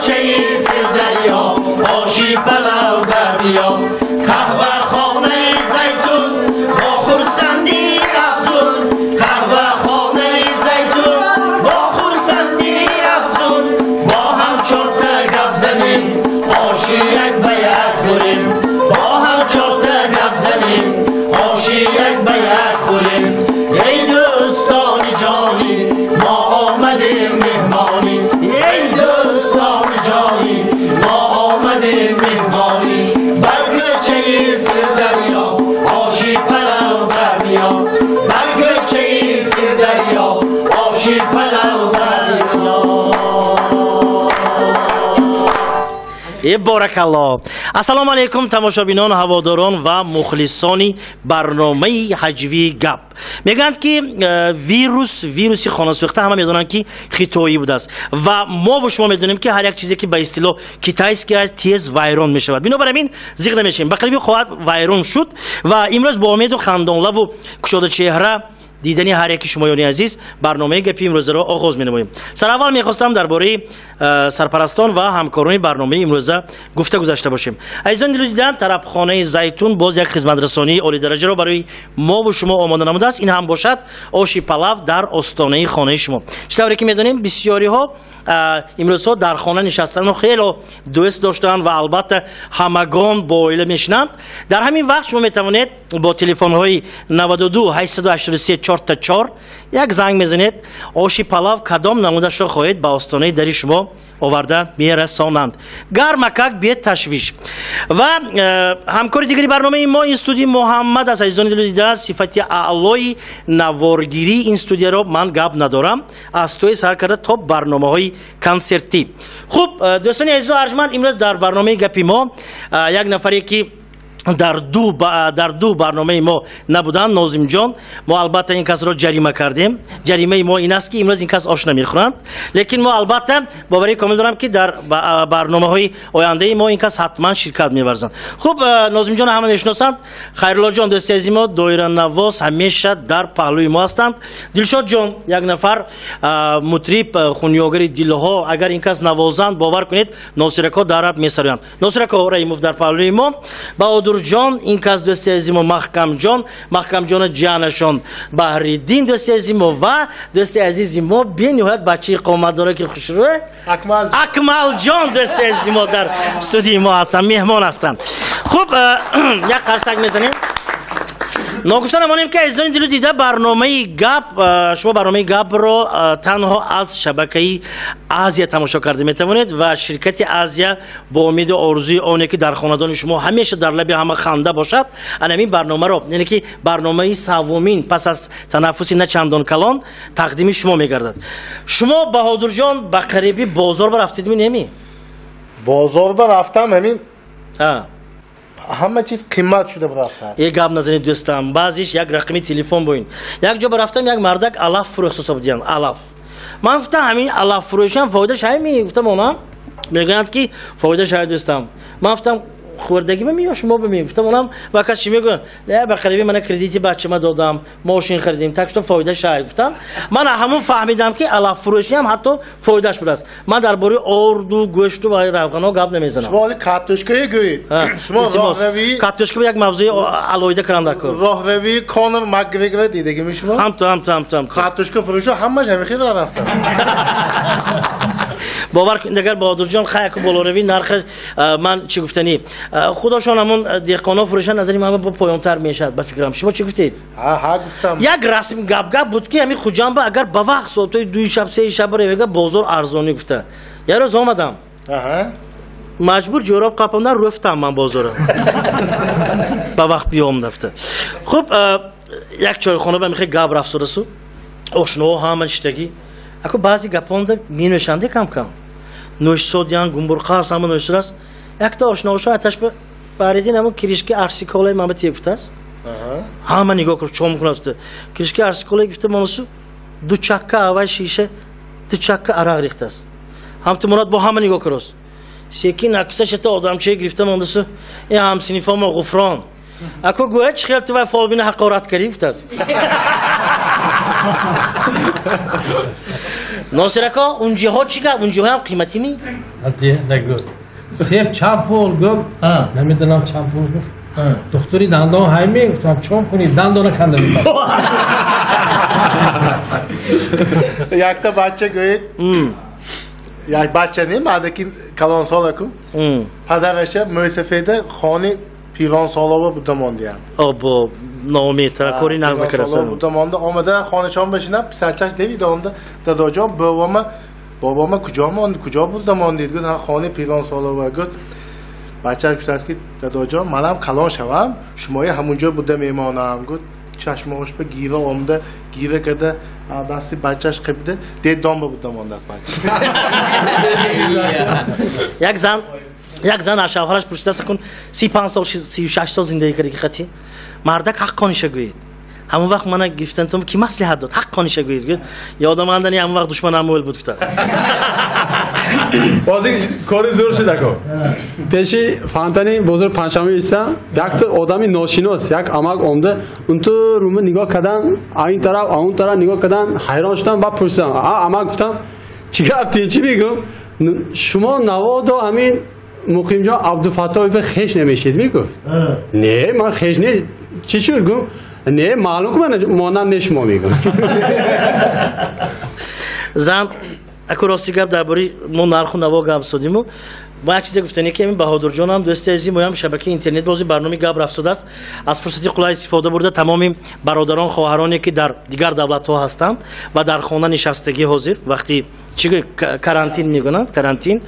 кӯчаи Сирдарё оши палав биё. Қаҳвахонаи Зайтун бо хурсандии афзун, қаҳвахонаи Зайтун бо хурсандии афзун, бо ҳам чорта гап занем, оши як ба як хӯрем, бо ҳам чорта гап занем, оши як ба як хӯрем. Эй дӯстони ҷонӣ, мо омадем меҳмонӣ, эй дӯстони ҷонӣ, мо омадем меҳмонӣ, бар кӯчаи Сирдарё оши палав биё, бар кӯчаи Сирдарё оши палав биё. Э, боракалло. Ассалому алайкум, тамошобинон, ҳаводорон ва мухлисони барномаи ҳаҷвии гап. Мегӯянд, ки вируси хонасӯхта ҳама медонанд, ки хитоӣ будааст, ва мову шумо медонем, ки ҳар як чизе, ки ба истилоҳ китайский аст, тез вайрон мешавад. Бинобар ҳамин зиқ намешавем, ба қариби хоҳад вайрон шуд. Ва имрӯз бо умеду хандонлабу кушодачеҳра дидани ҳар яки шумоёни азиз барномаи гапи имрӯзаро оғоз менамоем. Сараввал мехостам дар бораи сарпарастон ва ҳамкорони барномаи имрӯза гуфта гузашта бошем. Азизони дилу дида, тарабхонаи Зайтун боз як хизматрасонии олидараҷаро барои мову шумо омода намудааст. Ин ҳам бошад оши палав дар остонаи хонаи шумо. Чӣ тавре ки медонем, бисёриҳо имрӯзҳо дар хона нишастанро хело дӯст доштанд ва албатта ҳамагон бо оила мешинанд. Дар ҳамин вақт шумо метавонед бо телефонҳои 92 883 4 як занг мезанед, оши палав кадом намудашро хоҳед ба остонаи дари шумо оварда мерасонанд. Гармакак, беташвиш. Ва ҳамкори дигари барномаи мо ин студияи Муҳаммад аст. Азизони дилу дида, сифати аълои наворгирии ин студияро ман гап надорам, аз тӯи сар карда то барномаҳои консертӣ. Хуб, дӯстони азизу арҷманд, имрӯз дар барномаи гапи мо як нафаре, ки дар ду барномаи мо набуданд, Нозимҷон. Мо албатта ин касро ҷарима кардем. Ҷаримаи мо ин аст, ки имрӯз ин кас ош намехӯранд, лекин мо албатта боварии комил дорам, ки дар барномаҳои ояндаи мо ин кас ҳатман ширкат меварзанд. Хуб, Нозимҷон ҳама мешиносанд. Хайруллоҷон, дӯсти азизи мо, доиранавоз, ҳамеша дар паҳлӯи мо ҳастанд. Дилшодҷон, як нафар мутриб, хунёгари дилҳо, агар ин кас навозанд, бовар кунед, Носирако дар раб месароянд. Носирако Раимов дар паҳлӯи мо. Баҳодурҷон, ин кас дӯсти азизи мо, Маҳкамҷон, Маҳкамҷону ҷанашон Баҳриддин дӯсти азизи мо ва дӯсти азизи мо бениҳоят бачаи қоматдоре, ки хушрӯ, Акмалҷон дӯсти азизи мо дар студияи мо ҳастанд, меҳмон ҳастанд. Хуб, як қарсак мезанем. Ногуфта намонем, ки азизони дилу дида, барномаи гап, шумо барномаи гапро танҳо аз шабакаи Азия тамошо карда метавонед ва ширкати Азия бо умеду орзуи оне, ки дар хонадони шумо ҳамеша дар лаби ҳама ханда бошад, ана ҳамин барномаро, яъне ки барномаи саввумин пас аз танаффуси на чандон калон тақдими шумо мегардад. Шумо, Баҳодурҷон, ба қариби бозор рафтедми, неми? Бозор ба рафтам, ҳамин ҳама чиз қимат шуда рафтааст. Э, гап назанед, дӯстам, баъзеш як рақами телефон бо ин. Як ҷо рафтам, як мардак алаф фурӯхта собидиян, алаф. Ман гуфтам, ҳамин алаф фурӯшиам фоида шай? Гуфтам, она мегӯянд, ки фоида шай, дӯстам. Ман гуфтам, хӯрдагӣ ба ми ё шумо ба ми? Гуфтам, онам ва кас чӣ мегӯянд? Не, ба қариби мана кредити бачама додам, мошин харидем, так что фоида шай, гуфтам. Ман ҳамун фаҳмидам, ки алаффурӯшиам ҳатто фоидаш будааст. Ман дар бораи орду, гӯшту ва равғанҳо гап намезанам. Шумо картошкае гӯед. Шумо роҳравии картошка як мавзӯи алоҳида кардам дар кор. Роҳравии Конор Макгрегора дидагими шумо? Ҳамту, ҳамту, ҳамту, ҳамту. Картошка фурӯшо ҳамаш ҳамин хел рафтанд. Бовар кунед, агар Баҳодурҷон хаяку болоравӣ нарх, ман чӣ гуфтанӣ, худошон ҳамон деҳқонҳо фурӯшанд, назари ман бо поёнтар мешавад, ба фикрам. Шумо чӣ гуфтед? Ҳа, гуфтам. Як расм гап-гап буд, ки ҳамин Хуҷанба агар ба вақт соатҳои 2 шаб, 3 шаб равега, бозор арзонӣ гуфта. Як рӯз омадам, маҷбур ҷӯроб қапамдан рӯфтам ман бозора. Ба вақт биём дафта. Хуб, як чойхона ба мехе гап рафт сурасу ошноҳо ҳама шиштагӣ. Ако баъзе гапонда менӯшанде кам-кам. Нӯшсодиян, гумбурқарс ҳама нӯшсурас. Якта ошноҳошо аташ ба Баҳриддин ҳамон киришки арсиколаи ман ба тия гуфтааст. Ҳама нигоҳ кард, чом кунад. Киришки арсиколаи гуфта монасу ду чакка аввал шиша, ду чакка арақ рехтааст. Ҳамту Мурод бо ҳама нигоҳ кард. Секин акса шата одамчае гирифта мондасу, э, ҳамсинифомо Ғуфрон. Ако гӯяд, чӣ хел ту вай фолбина ҳақорат кардӣ, гуфтааст. Носир ака, унҷиҳо чӣ гап? Унҷиҳо ҳам қиматӣ ми? Нагӯ. Себ чанд пул гуфт? Намедонам чанд пул гуфт. Духтури дандон ҳайми гуфтам, чон кунӣ дандона канда мекард. Якта бача гӯед. Як бача не, мадаки калонсол акум. Падараша мӯйсафеда хони пиронсолова буда мондиям. Обо, ноумед, кори нағз накарда. Буда монда, омада хонашон бишинам, писарчаш девид омада, дадоҷон, бобома куҷо монд, куҷо буда мондид? Гуфт, хони пиронсолова. Гуфт, бачааш гуфтааст ки дадоҷон, манам калон шавам, шумоя ҳамунҷо буда мемонам. Гуфт, чашмош ба гира омада, гира карда, дасти бачааш қибда, деддон ба буда мондааст бача. Як зан аз шавҳараш пурсидааст, кун 35 сол, 36 сол зиндагӣ карда ки хати мардак ҳаққониша гӯед. Ҳамон вақт мана гирифтантон ки маслиҳат дод, ҳаққониша гӯед. Гӯед, ёдам андани ҳамон вақт душманам ӯл буд гуфтааст. Бозӣ кори зӯр шуд ако. Пеши фонтани бозор панҷшанбе истам, якта одами ношинос, як амак омда, унту рума нигоҳ кардан, ин тараф, он тараф нигоҳ кардан, ҳайрон шудам, баъд пурсидам. Амак гуфтам, чӣ гап тин, чӣ мегӯм? Шумо наводо ҳамин Муқимҷон Абдуфаттоев хеш намешед мегуфт. Не, ман хеш не, чӣ шуд гум? Не, маълум ки ман монанд не шумо мегӯм. Зан аку рости гап дар бораи мо нарху наво гап содиму. Мо як чизе гуфтане ки ҳамин Баҳодурҷонам дӯсти азизи моям шабакаи интернет бози барномаи гап рафтодааст. Аз фурсати қулай истифода бурда тамоми бародарон хоҳароне ки дар дигар давлатҳо ҳастанд ва дар хона нишастагӣ ҳозир вақти чӣ карантин мегӯянд, карантин,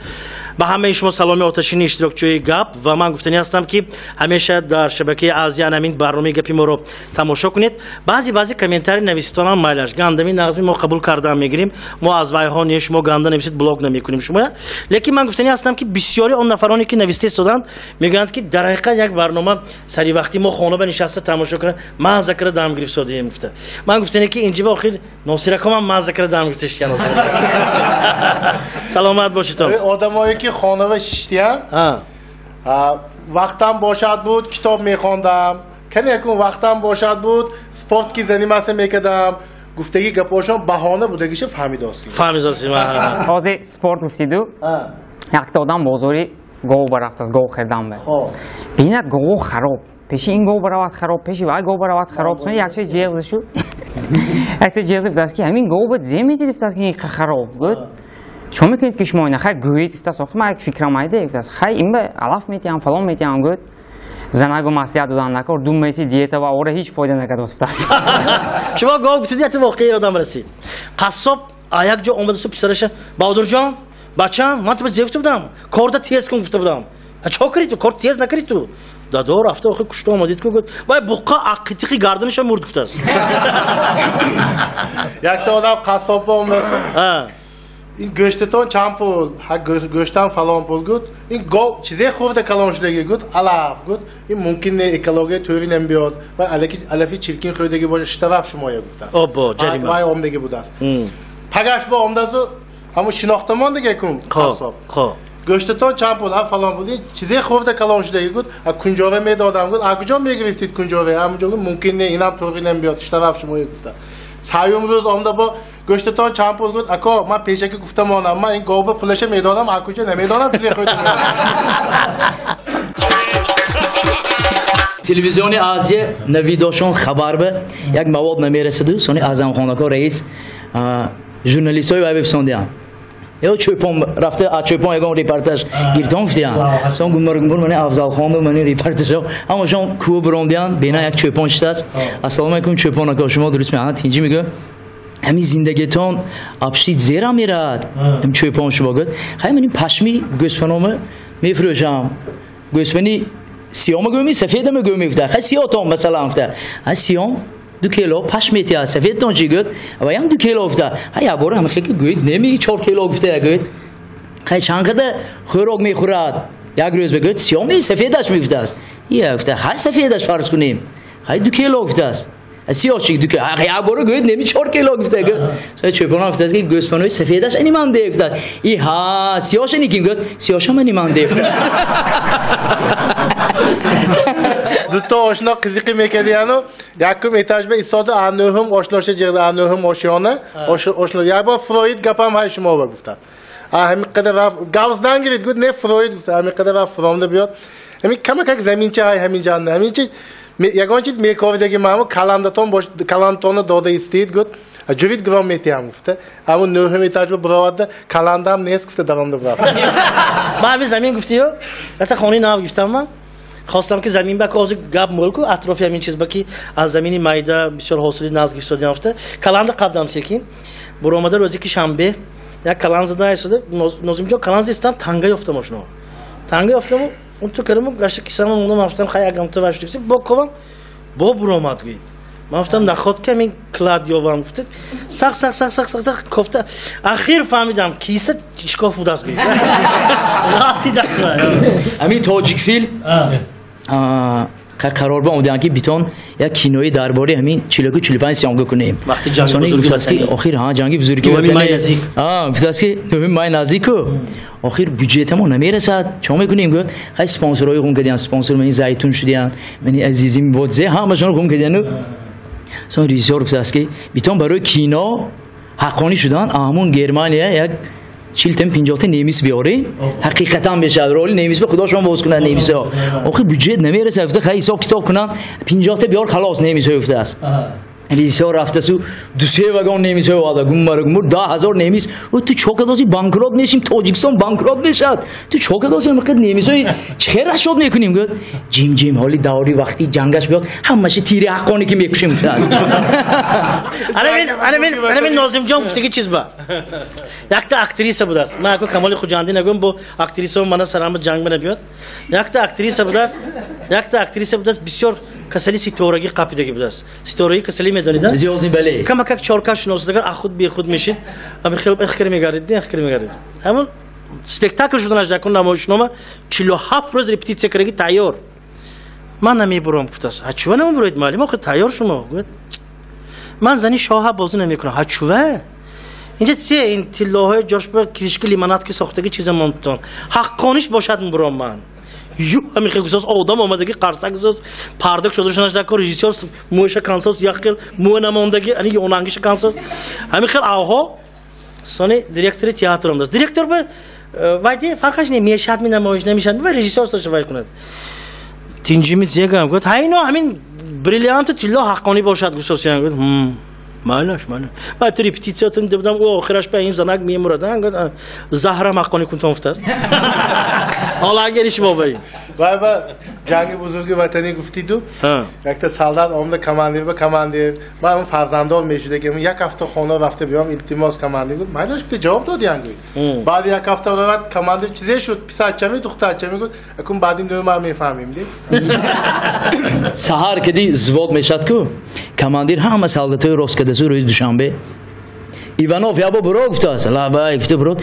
ба ҳамаи шумо саломи оташини иштирокчиёи гап. Ва ман гуфтанӣ ҳастам ки ҳамеша дар шабакаи Азия ҳамин барномаи гапи моро тамошо кунед. Баъзе комментарий нависитонам майлаш гандами нағзми мо қабул кардан мегирем. Мо аз вайҳо не, шумо ганда нависед блог намекунем шумо. Лекин ман гуфтанӣ ҳастам ки бисёри он нафароне ки нависта истоданд мегӯянд ки дар ҳақиқат як барнома сари вақти мо хона ба нишаста тамошо кунем, мазза карда дам гирифт содием гуфта. Ман гуфтанӣ ки инҷи ба охир Носиракомам мазза карда дам гирифта шикан. Саломат бошед. Одамое ки хонава шиштиям, вақтам бошад буд китоб мехондам, кане якун вақтам бошад буд спорт ки заниматься мекардам. Гуфтаги гапошон баҳона будагиша фаҳмидостем. Фаҳмидостем. Ҳозир спорт гуфтиду, якта одам бозори гов барафтааст, гов хӯрдан ба. Бинад гов хароб. Пеши ин гов баравад хароб, пеши вай гов баравад хароб. Сони якча ҷеғ шу. Якча ҷеғ гуфтааст ки ҳамин гов ба зе медид гуфтааст ки хароб. Гуфт чо мекунед ки шумо ина хай гӯед гуфтааст, охи ман як фикрам айде гуфтааст, хай ин ба алаф метиҳам, фалон метиҳам. Гуфт занагу маслиҳат додан накор, ду меси диета ва ора ҳеҷ фоида накард гуфтааст. Шумо гов гуфтед, як воқеа ёдам расид. Қассоб як ҷо омадасу писараша, Баҳодурҷон, бачам, ман ту ба зе гуфта будам, корда тез кун гуфта будам. Чо кардӣ ту? Кор тез накардӣ ту? Дадо рафта охи кушта омадид ку гуфт, вай буққа аққитиқи гарданиша мурд гуфтааст. Якта одам қассоб омадасу. Ин гӯштатон чанд пул? Ҳа гӯштам фалон пул гуфт. Ин гов чизе хӯрда калон шудаги гуфт, алаф гуфт. Ин мумкин не экология тӯри намебиёд. Вай алафи чиркин хӯрдаги бошад, штраф шумоя гуфтааст. Обо, ҷарима. Вай омдаги будааст. Пагаш бо омдасу ҳамун шинохта мондаги кун қассоб. Гӯштатон чанд пул? Ҳа фалон пул. Ин чизе хӯрда калон шудаги гуфт, ҳа кунҷора медодам гуфт. А куҷо мегирифтид кунҷора? Ҳамунҷо гуфт мумкин не, инам тӯри намебиёд, штраф шумоя гуфтааст. Саюм рӯз омда бо гӯштатон чанд пул гуфт, ако ман пешаки гуфта монам, ман ин говба пулаша медодам, а куҷо намедонам чизе хӯрда. Телевизиони Азия навидошон хабар ба як мавод намерасаду, сони Аъзамхонако раис журналистҳои вай бифсондиям. Ё чӯпон рафта, а чӯпон ягон репортаж гирифтон гуфтиям. Сон гумбар гумбар мани Афзалхон мани репортажо. Ҳамашон кӯ бирондиям, бена як чӯпон шидааст. Ассалому алайкум чӯпон ака, шумо дуруст меҳан тинҷӣ мегӯ. Ҳамин зиндагитон абшид зера мерад. Ҳам чӯпон шумо гуфт. Хай ман ин пашми гӯспанома мефурӯшам. Гӯспани сиёма гӯми, сафедама гӯми гуфта. Хай сиётон масалан гуфта. Ҳа сиём 2 кило пашм метиҳад, сафедтон чӣ гӯд? Ваям 2 кило гуфта. Ҳа як бора ҳама хеки гӯед, неми 4 кило гуфта гӯед. Хай чанд қадар хӯрок мехӯрад? Як рӯз бигӯед, сиёми сафедаш мегуфтааст. Ия гуфта, хай сафедаш фарз кунем. Хай 2 кило гуфтааст. Сиёҳ чӣ 2 кило? Ҳа як бора гӯед, неми 4 кило гуфта гӯед. Сои чӯпонам гуфтааст ки гӯспанои сафедаш ани ман де гуфтааст. И ҳа, сиёҳша никим гӯед, сиёҳша мани ман де гуфтааст. Ду Дутто ошно қизиқӣ мекардияну якум этаж ба истоду анӯҳум ошноша ҷиғда анӯҳум ошёна ошно як бор Фроид гапам ҳай шумо ба гуфтааст. Ҳамин қадар рафт гавздан гирид гуфт не Фроид гуфт ҳамин қадар рафт фромда биёд. Ҳамин камакак заминча ҳай ҳамин ҷанда ҳамин чиз ягон чиз мековидаги маҳму каландатон бош каландатонро дода истед гуфт. Ҷувид гром метиҳам гуфта. Ҳамун нӯҳум этаж ба буроварда каландам нест гуфта даромда бурафт. Ман ҳамин замин гуфтию ята хонаи нав гирифтам ман. Хостам ки замин ба ҳозир гап мӯл ку атрофи ҳамин чиз ба ки аз замини майда бисёр ҳосили наз гирифтодиам гуфта. Каланда қабдам секин. Буромада рӯзи ки шанбе як каланд зада айсода Нозимҷон каланд зистам танга ёфтам ошно. Танга ёфтаму он ту караму гашта кисама мондам афтам хай агамта вашти бо ковам бо буромад гӯед. Ман гуфтам наход ки ҳамин клад ёвам гуфта сах сах сах сах сах сах кофта ахир фаҳмидам киса шкоф будааст гӯед. Ғати даст. Ҳамин тоҷикфилм қарор ба омаданд ки битон як кинои дар бораи ҳамин 41-45 съёмка кунем. Вақти ҷанги бузурги ватанӣ. Охир ҳа ҷанги бузурги ватанӣ. Гуфтааст ки 9 май наздику. Охир бюджетамо намерасад. Чо мекунем гуфт? Хай спонсорҳои ғум кардиян, спонсор мани Зайтун шудиян, мани Азизим Бодзе ҳамашонро ғум кардияну. Сон режиссёр гуфтааст ки битон барои кино ҳаққонӣ шудан ҳамун Германия як 40-50 немис биёрӣ ҳақиқатан мешавад роли немис ба худошон боз кунанд немисҳо. Охир бюджет намерасад гуфта хай ҳисоб китоб кунанд 50 биёр халос немисҳо гуфтааст. Режиссёр рафтасу 2-3 вагон немисҳо оварда гумбара гумбур 10,000 немис. Ту чо кардоси банкрот мешим Тоҷикистон банкрот мешавад. Ту чо кардоси ҳамин немисҳои чӣ хел расшод мекунем гуфт. Ҷим ҷим ҳоли даври вақти ҷангаш биёд ҳамаша тири ҳаққонӣ ки мекушем гуфтааст. Ана мин Нозимҷон гуфтаги чиз ба. Якта актриса будааст. Ман ако Камоли Хуҷандӣ нагӯям бо актрисао мана сарама ҷанг мана биёд. Якта актриса будааст. Якта актриса будааст бисёр касали ситорагӣ қапидаги будааст. Ситорагӣ касали медонида? Зиёзни бале. Камакак чоркаш шиносидагар ахуд бехуд мешид. Ами хел ихкир мегардид, ихкир мегардид. Ҳамун спектакл шуданаш дакун намоишнома 47 рӯз репетитсия кардаги тайёр. Ман намебурам гуфтааст. Ҳа чува намебуроед муаллим? Охир тайёр шумо. Гуфт ман зани шоҳа бозӣ намекунам. Ҳа чува? Инҷа се ин тиллоҳои ҷош ба кришки лимонад ки сохтаги чиза монтон. Ҳаққониш бошад мебурам ман. Ю ҳамин хел гусос одам омадаги қарсак гусос парда кушода шунаш дакор режиссёр мӯйша кансос як хел мӯ намондаги ани ёнангиша кансос. Ҳамин хел авҳо сони директори театр омадааст. Директор ба вайди фарқаш не мешад ми намоиш намешад ва режиссёр саша вай кунад. Тинҷими зегам гуфт ҳайно ҳамин бриллианту тилло ҳаққонӣ бошад гусосиян гуфт. Майлаш майлаш. Баъд ту репетитсиятон дидам ӯ охираш ба ин занак мемурад. Гуфт заҳрам ҳаққонӣ кунтон гуфтааст. Ҳоло агар шумо баред. Вай ба ҷанги бузурги ватанӣ гуфтиду якта солдат омада командир ба командир ман фарзанддор мешудагим як ҳафта хона рафта биём илтимос командир гуфт майлаш гуфта ҷавоб додиян гуфт. Баъди як ҳафта равад командир чизе шуд писарчами духтарчами гуфт акун баъди 9 моҳ мефаҳмем ди. Саҳар кади взвод мешад ку командир ҳама солдатҳои рост кардасу рӯзи душанбе Иванов ябо буро гуфтааст. Лабай гуфта буро.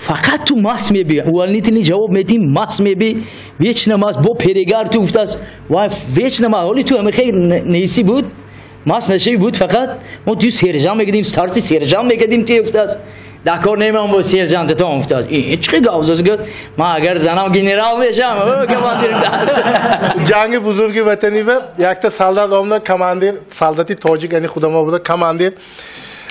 Фақат ту мас меби. Увольнительный ҷавоб метим мас меби. Вечно мас бо перегар ту гуфтааст. Вай вечно мас. Ҳоли ту ҳамин хел неси буд. Мас нашави буд фақат мо ту сержант мекардим, старший сержант мекардим ту гуфтааст. Дар кор немам бо сержант то гуфтааст. Ин чӣ гап зад гуфт. Ман агар занам генерал мешам. О командир гуфтааст. Ҷанги бузурги ватанӣ ва якта солдат омада командир солдати тоҷик яъне худамо буда командир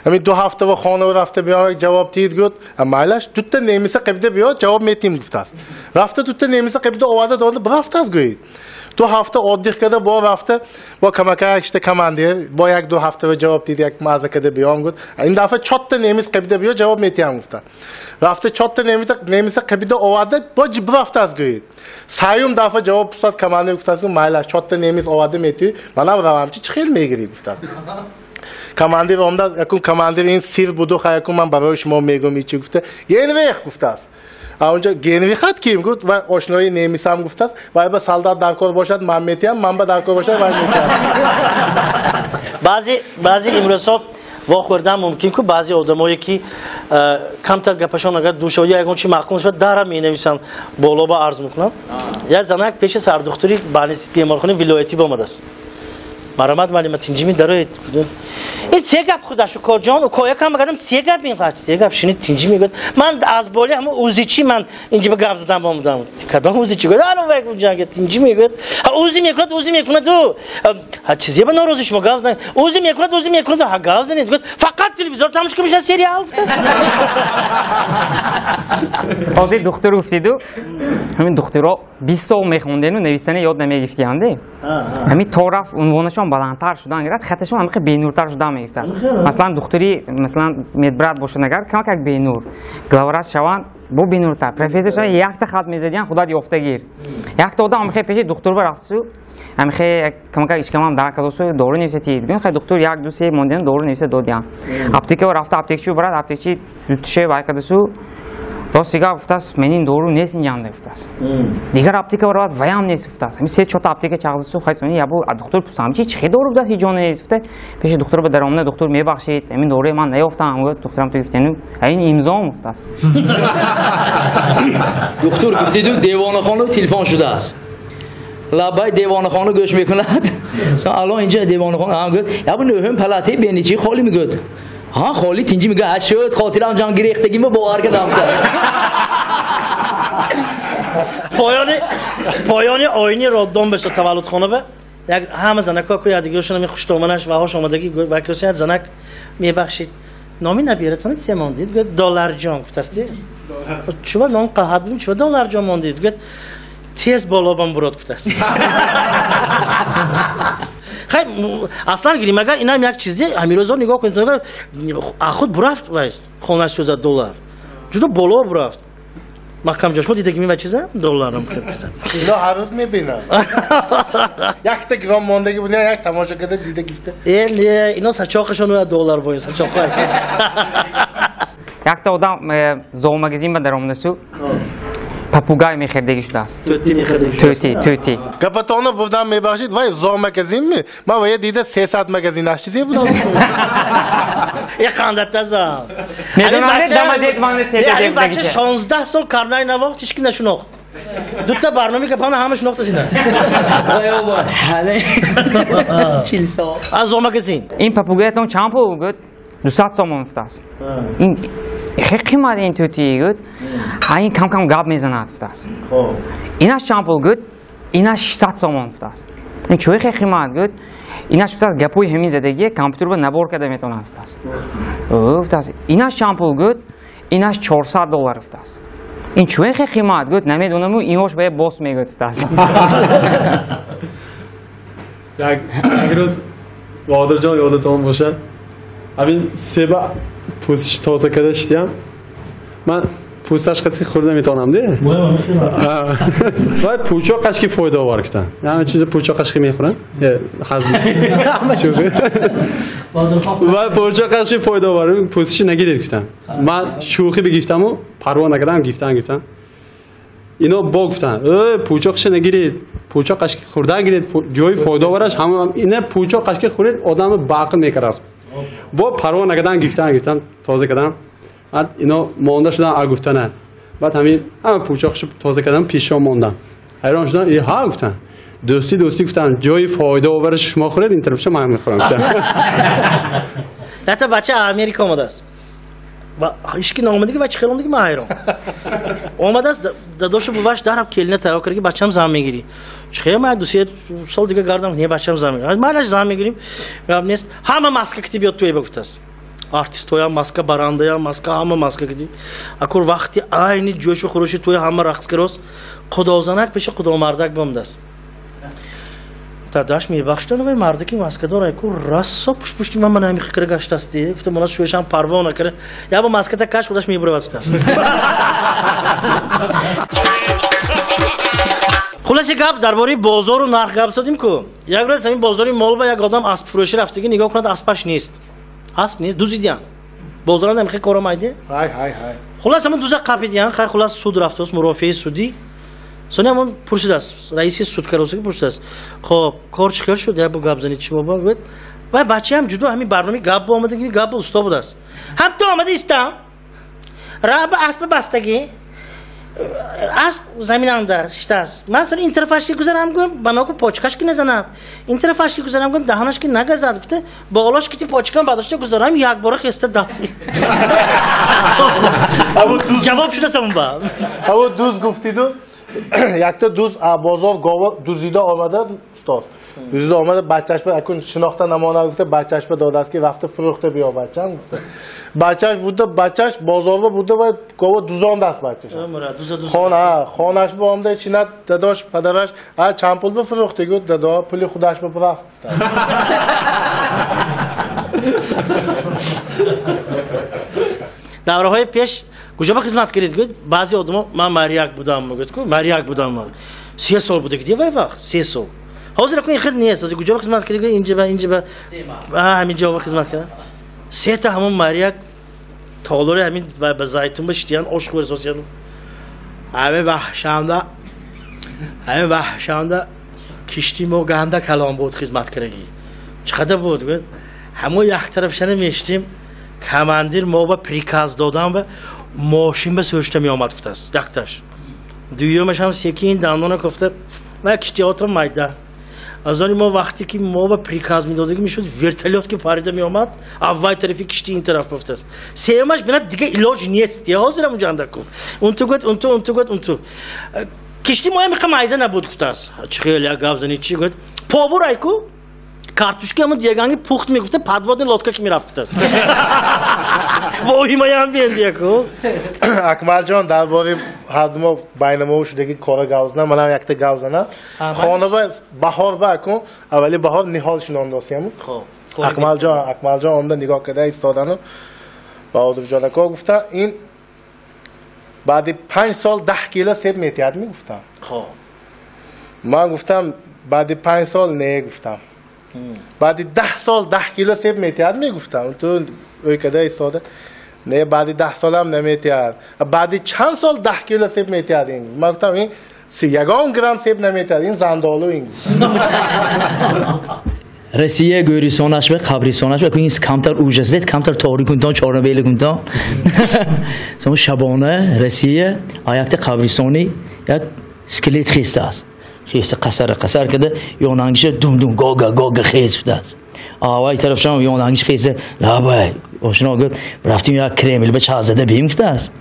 ҳамин 2 ҳафта ба хона рафта биё ҷавоб диҳед гуфт майлаш дута немиса қабида биё ҷавоб метиҳем гуфтааст. Рафта дута немиса қабида оварда дода бирафтааст гӯед. 2 ҳафта отдых карда бо рафта бо камакак шита командир бо 1-2 ҳафта ба ҷавоб диҳед як маза карда биём гуфт. Ин дафъа 4 немис қабида биё ҷавоб метиҳам гуфтааст. Рафта 4 немиса қабида оварда бо бирафтааст гӯед. Саюм дафъа ҷавоб пурсад командир гуфтааст майлаш 4 немис оварда метиҳӣ манам равам чи чӣ хел мегирӣ гуфтааст. Командир омда якун командир ин сир буду хай якун ман барои шумо мегӯм ичи гуфта Генрих гуфтааст. Онҷо Генрихат ким гуфт ва ошнои немисам гуфтааст вай ба солдат дар кор бошад ман метиҳам ман ба дар кор бошад вай метиҳам. Баъзе имрӯзҳо вохӯрдан мумкин ку баъзе одамое ки камтар гапашон агар душавад ё ягон чи маъқул шавад дара менависанд боло ба арз мекунанд. Як занак пеши сардухтури беморхонаи вилоятӣ бомадааст. Марамат малима тинҷими дароед. Ин се гап худаш укоҷон, уко якам мегардам се гап ин қач, се гап шунид тинҷи мегӯяд. Ман аз боли ҳамон узичи ман инҷи ба гап задам омадам. Кадом узичи гӯяд? Ано вай ҷанг тинҷи мегӯяд. Ҳа узи мекунад, узи мекунад ӯ. Ҳа чизе ба норозӣ шумо гап занед. Узи мекунад, узи мекунад, ҳа гап занед. Гӯяд фақат телевизор тамошо кун мешавад сериал. Ҳозир духтур гуфтиду, ҳамин духтуро 20 сол мехондену нависане ёд намегирифтиянде. Ҳамин то рафт унвонашон баландтар шудан гирад, хаташон ҳамин хел бенуртар шудан мегирифтааст. Масалан духтури, масалан медбрат бошад агар, камакак бенур. Главврач шаванд, бо бенуртар. Профессор шаванд, якта хат мезадиян, худат ёфтагир. Якта одам ҳамин хел пеши духтур ба рафтсу, ҳамин хел камакак ишкамам дар кадосу дору нависатид. Гӯянд хай духтур 1 2 3 мондем дору нависа додиян. Аптека рафта аптекчи барад, аптекчи дутше вай кадосу рост дигар гуфтааст, мен ин дору нест инҷанда гуфтааст. Дигар аптека баравад, ваям нест гуфтааст. Ҳамин 3-4 аптека чағзису хай сони ябу духтур пурсам, чи хе дору будааст ҳеҷ ҷо нест гуфта. Пеши духтур ба даромада духтур мебахшед, ҳамин доруи ман наёфтам. Гуфт духтурам ту гуфтену, ин имзом гуфтааст. Духтур гуфтиду девонахона телефон шудааст. Лабай девонахона гӯш мекунад. Алло инҷа девонахона гуфт, ябу нӯҳум палатаи беничи холӣ мегӯяд. Ҳа холӣ тинҷи мегӯяд, ҳа шуд, хотирам ҷон гирехтагима бовар кардам. Поёни оини роддом бешад таваллудхона ба як ҳама занако ку якдигарашон ҳамин хуштоманаш ваҳош омадагӣ ва касе як занак мебахшид. Номи набиратон чӣ мондид? Гӯяд долларҷон гуфтасти. Чува ном қаҳат будем, чува долларҷон мондид? Гӯяд тез болобам бурод гуфтаст. Хай, аслан гирим, агар инам як чиз де, ҳамин рӯзо нигоҳ кунед, агар худ бурафт вай хонаш сӯзад доллар. Ҷудо боло бурафт. Маҳкам ҷо шумо дидаги ми вай чиза? Долларам хел. Ино ҳар рӯз мебинам. Якта грам мондаги буд, як тамошо карда дида гифта. Э, не, ино сачоқашон доллар боин, сачоқай. Якта одам зоомагазин ба даромадасу папугай мехердагӣ шудааст. Тӯти мехердагӣ шудааст. Тӯти, тӯти. Гапатонро бурдам мебахшид, вай зоомагазин ми? Ман вая дида 300 магазин аш чизе будам. Э хандатазам. Медонам, дамадед ман се Ҳамин бача 16 сол карнай навохт, ҳеч ки нашунохт. Дута барнома гапана ҳама шинохта сина. Вай ҳале 40 сол. Аз зоомагазин. Ин папугаятон чанд пул? Гӯяд 200 сомон гуфтааст. Ин хеле қимат ин тӯти гӯяд. Ҳа ин кам-кам гап мезанад гуфтааст. Инаш чанд пул? Гӯяд инаш 600 сомон гуфтааст. Ин чӯи хеле қимат? Гӯяд инаш гуфтааст гапҳои ҳамин задагие компютер ба набор карда метавонад гуфтааст. Гуфтааст инаш чанд пул? Гӯяд инаш 400 доллар гуфтааст. Ин чӯи хеле қимат? Гӯяд намедонаму инҳош ба бос мегӯяд гуфтааст. Як рӯз Баҳодирҷон ёдатон бошад, ҳамин себа пӯстиш тоза карда шидям. Ман пӯсташ қатъи хӯрда метавонам, де? Вай пӯчоқаш ки фоидаовар гуфтан. Ҳама чизи пӯчоқаш ки мехӯрам. Ҳазм. Вай пӯчоқаш ки фоидаовар, пӯстиши нагиред гуфтан. Ман шӯхӣ бигифтаму парво накардам, гифтам, гифтам. Ино бо гуфтан, э пӯчоқша нагиред, пӯчоқаш ки хӯрда гиред, ҷои фоидаовараш ҳама ина пӯчоқаш ки хӯред одамро ба ақл мекарад. Бо парво накардам, гифтам, гифтам, тоза кардам. Баъд ино монда шудан а гуфтана. Баъд ҳамин ҳама пӯчоқшо тоза кардам, пешон мондам. Ҳайрон шудам, э ҳа гуфтан. Дӯстӣ дӯстӣ гуфтан, ҷои фоидаовараш шумо хӯред, ин тарафша ман мехӯрам гуфтан. Ята бача Америка омадааст. Ва ҳеч ки наомадагӣ ва чӣ хел омадагӣ ман ҳайрон. Омадааст, дадошу буваш дараб келина тайёр кардаги, бачам зан мегирӣ. Чӣ хел ман 2-3 сол дига гардам, не бачам зан мегирӣ. Манаш зан мегирим. Гап нест. Ҳама маска кити биёд туй ба гуфтааст. Артистоям маска, барандаям маска, ҳама маска кити. Акур вақти айни ҷӯшу хурӯши туй ҳама рақс карост. Худозанак пеши худомардак бомдааст. Дадаш мебахшидан вай мардаки маскадор айку рассо пушпушти ман ман ҳамин фикра гаштасти. Гуфта мана шӯяшам парво накара. Я бо маската каш худаш мебуравад гуфтааст. Хулоси гап дар бораи бозору нарх гап задим ку. Як рӯз ҳамин бозори мол ба як одам аспфурӯшӣ рафтагӣ нигоҳ кунад аспаш нест. Асп нест, дузидиян. Бозоран ҳам хел кора майде? Ҳай, ҳай, ҳай. Хулас ҳамон дуза қапидиян, хай хулас суд рафтааст, мурофиаи судӣ. Сони ҳамон пурсидааст, раиси суд каросаги пурсидааст. Хоб, кор чӣ хел шуд? Я бу гап зани чӣ боба? Гӯяд, вай бачаам ҷудо ҳамин барномаи гап бо омадагӣ, гап бо усто будааст. Ҳам ту омада истам. Раба аспа бастагӣ. Асп заминанда шитааст. Ман сони ин тарафаш ки гузарам гум, ба ноку почкаш ки назанад. Ин тарафаш ки гузарам гум, даҳонаш ки нагазад. Гуфта, болош ки ти почкам бардошта гузарам, якбора хеста даф. Ҷавоб шуда самон ба. Ҳаво дуз гуфтиду, якта дуз бозор гова дузида омада, устоз. Дузида омада, бачаш ба акун шинохта намона гуфта, бачаш ба додааст ки рафта фурӯхта биё бачам гуфта. Бачаш буда, бачаш бозорба буда ва гова дузондааст бачаш. Хона, хонаш ба омда чинат дадош, падараш, а чанд пул ба фурӯхта гуфт, дадо пули худаш ба рафт гуфта. Давраҳои пеш куҷо ба хизмат кардед гуфт, баъзе одамо ман маряк будам гуфт, ку маряк будам ман. 3 сол буда ки вай вақт, 3 сол. Ҳозир акун хел нест, ҳозир куҷо ба хизмат кардед гуфт, инҷа ба, инҷа ба. Ҳамин ҷо ба хизмат кардам. Сета ҳамон маряк толори ҳамин ба зайтун ба шитиян ош хӯр сосиян. Ҳамин ваҳшанда кишти мо ганда калон буд хизмат кардагӣ. Чӣ қадар буд гуфт, ҳамон як тарафшана мешитим, командир мо ба приказ додам ва мошин ба сӯшта меомад гуфтааст, якташ. Дуюмаш ҳам секин дандона гуфта, ва киштиҳотон майда. Аз они мо вақте ки мо ба приказ медодагӣ мешуд, вертолёт ки парида меомад, аввал тарафи кишти ин тараф гуфтааст. Сеюмаш бинад дига илоҷ нест, ҳозир ҳам унҷо ку. Унту гуфт, унту, унту гуфт, унту. Кишти мо ҳам иқа майда набуд гуфтааст. Чӣ хел як гап зани чӣ гуфт? Повар айку картушки ҳамон дигаганги пухт мегуфта, подводный лодка ки мерафт гуфтааст. Воҳимаям бендияку. Акмалҷон, дар бораи ҳардумо байнамову шудаги кора гап занам, манам якта гап занам. Хона ба баҳор ба акун, аввали баҳор ниҳол шинондосияму. Акмалҷон омда нигоҳ карда истодану Баҳодурҷон ака гуфта, ин баъди 5 сол 10 кило себ метиҳад мегуфтам. Ман гуфтам, баъди 5 сол не гуфтам. Баъди 10 сол 10 кило себ метиҳад мегуфтам. Ту ӯй када истода. Не, баъди 10 солам наметиҳад. Баъди чанд сол 10 кило себ метиҳад ин? Ман гуфтам, ин ягон грамм себ наметиҳад, ин зандолу ин. Россия гӯрисонаш ва қабрисонаш ва ин камтар ужас дед, камтар торик кунтон, чорнобел кунтон. Сон шабона Россия аякта қабрисони як скелет хестааст. Хеста қасар қасар када ёнангиша дум-дум гога гога хез шудааст. Авай тарафшам ёнангиш хеста лабай ошно гуфт, рафтим як Кремл ба чазада бим гуфтааст.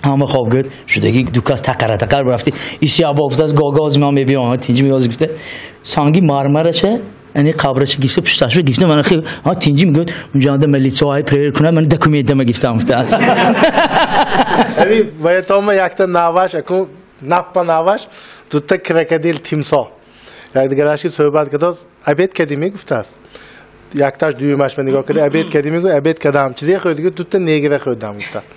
Ҳама хоб гуфт, шудаги ду кас тақара тақар рафти. Исия бофтааст, гога аз ман мебиём, тинҷи меоз гуфта. Санги мармарача яъне қабрача гифта пушташва гифта ман хел ҳа тинҷи мегӯяд, унҷанда милитсияҳои превер кунад, ман документама гифтам гуфтааст. Ами ваятома якта наваш акун наппа наваш дута крокодил тимсоҳ якдигарашки суҳбат кардааст, обед кардӣ мегуфтааст. Якташ дуюмаш ба нигоҳ карда, обед кардӣ мегӯяд, обед кардам. Чизе хӯрдӣ гуфт, дута негра хӯрдам гуфтааст.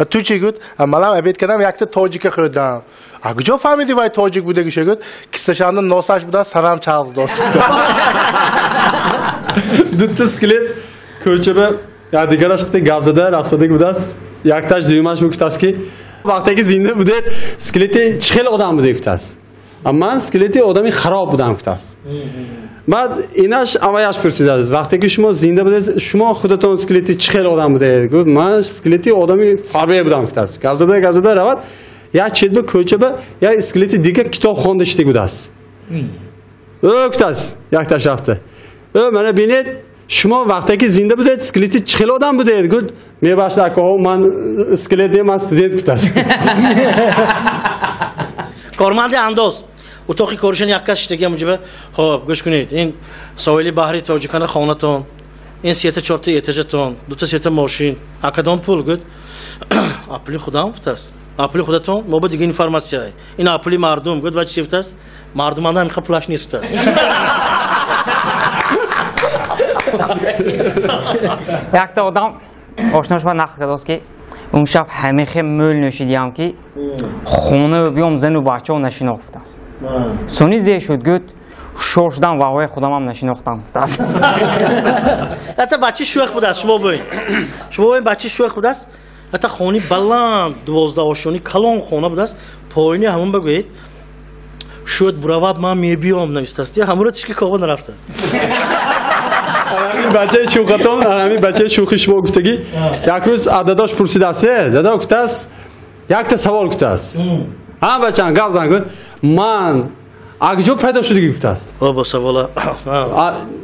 Ту чӣ гуфт? Манам обед кардам, якта тоҷика хӯрдам. А куҷо фаҳмидӣ вай тоҷик будагиша гуфт? Киссашанда носаш будааст, сарам чағз дошт. Дута скелет кӯча ба якдигараш хати гап зада рафтодагӣ будааст. Якташ дуюмаш мегуфтааст ки вақте ки зинда будед, скелети чӣ хел одам буде гуфтааст. Ман скелети одами хароб будам гуфтааст. Баъд инаш аваяш пурсидааст, вақте ки шумо зинда будед, шумо худатон скелети чӣ хел одам будед? Гуфт, ман скелети одами фарбе будам гуфтааст. Гап зада гап зада равад, як чет ба кӯча ба як скелети дига китоб хонда шида будааст. Ӯ гуфтааст, якташ рафта. Ӯ мана бинед, шумо вақте ки зинда будед, скелети чӣ хел одам будед? Гуфт, мебахшед акаҳо, ман скелет не, ман студент гуфтааст. Корманди андоз утоқи коришон як кас шидаги муҷиба. Хоб, гӯш кунед, ин соҳили баҳри тоҷикана хонатон, ин сета чорта этажатон, дута сета мошин, акадом пул гуфт, а пули худам гуфтааст. А пули худатон? Мо ба дига информатсия. Ин а пули мардум гуфт, ва чӣ гуфтааст? Мардуманда ҳамиқа пулаш нест гуфтааст. Якта одам ошнош ба нақл кардааст ки он шаб ҳамихе мӯл нӯшидиям ки хона биём зану бачао нашинохт гуфтааст. Сони зе шуд гуфт, ҳушёр шудам ва ҳои худамам нашинохтам гуфтааст. Ҳатто бачаи шӯх будааст, шумо бӯин. Шумо бӯин бачаи шӯх будааст. Ҳатто хони баланд 12 ошёни калон хона будааст. Поини ҳамон бигӯед, шуд буравад ман мебиём навистааст. Ҳамонро тишки кова нарафтааст. Ҳамин бачаи шӯхатон, ҳамин бачаи шӯхи шумо гуфтагӣ, як рӯз аз дадош пурсидааст, дадо гуфтааст, Якта савол гуфтааст. Ҳа бачам гап зан гуфт. Ман акҷо пайдо шудагӣ гуфтааст. О бо савола.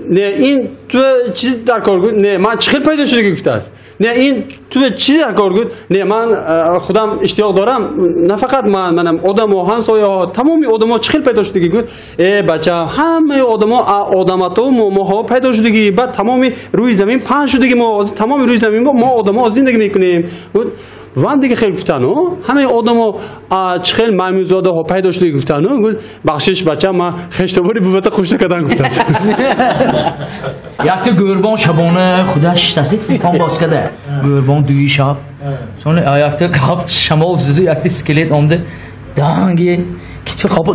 Не ин ту чиз дар кор гуфт. Не ман чӣ хел пайдо шудагӣ гуфтааст. Не ин ту чиз дар кор гуфт. Не ман худам иштиёқ дорам. На фақат ман, манам одамо, ҳамсояҳо, тамоми одамо чӣ хел пайдо шудагӣ гуфт. Э бачам, ҳамаи одамо одамато моҳо пайдо шудагӣ, баъд тамоми рӯи замин паҳн шудагӣ, мо тамоми рӯи замин мо одамо зиндагӣ мекунем. Гуфт вам дига хел гуфтану ҳамаи одамо чӣ хел маймунзодаҳо пайдо шудагӣ гуфтану. Гуфт бахшиш бачам, ман хештовари бувата хуш накардан гуфтааст. Якта гӯрбон шабона худаш шитасид, телефон боз карда. Гӯрбон дуи шаб. Сони якта қаб шамол зузу якта скелет омда. Данги китфи қопа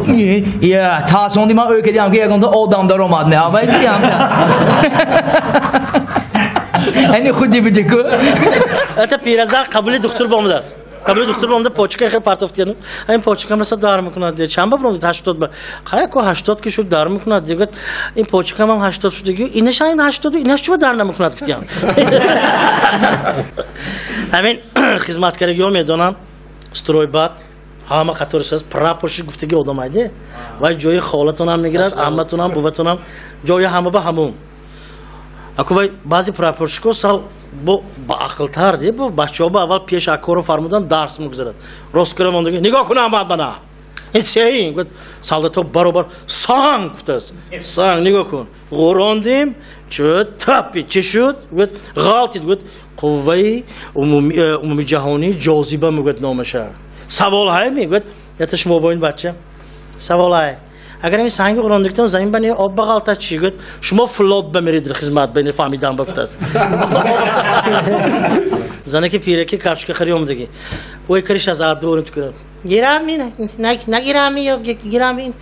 я тасонди ман ӯ кардам ки ягонта одам даромад не. Авай дигам. Ани худи бидику. Это пираза қабули духтур бомдааст. Қабули духтур бомда почка хел партофтияну. Ин почкам раса дар мекунад. Чанд ба бромд 80 ба. Хай ко 80 ки шуд дар мекунад. Дигар ин почкам ҳам 80 шуд. Инаш ин 80 инаш чува дар намекунад гуфтиян. Ҳамин хизматкаригиҳо медонам стройбат ҳама қатор шуд прапорщик гуфтаги одам айде. Вай ҷои холатонам мегирад, амматонам, буватонам, ҷои ҳама ба ҳамун. Аку вай баъзе прапорщикҳо сал бо баақлтар де, бо бачаҳо ба аввал пеш аккорро фармудан дарс мегузарад. Рост кунам ондаги нигоҳ кун Аҳмад мана. Ин сеин гуфт солдатҳо баробар санг гуфтааст. Санг нигоҳ кун. Ғурондим, чӣ тапи чӣ шуд? Гуфт ғалтид гуфт қувваи умумиҷаҳонии ҷозиба мегӯяд номаша. Савол ҳай мегӯяд ята шумо бо ин бача. Савол ҳай. Агар ин санги ғурондиктон замин ба не об бағалта чӣ гуфт шумо флот ба мерид хизмат ба фаҳмидан бафтааст. Занаки пираки капшка хари омдаги. Ой кариш аз аддорим тукунад. Гирам ин нагирам ё гирам ин.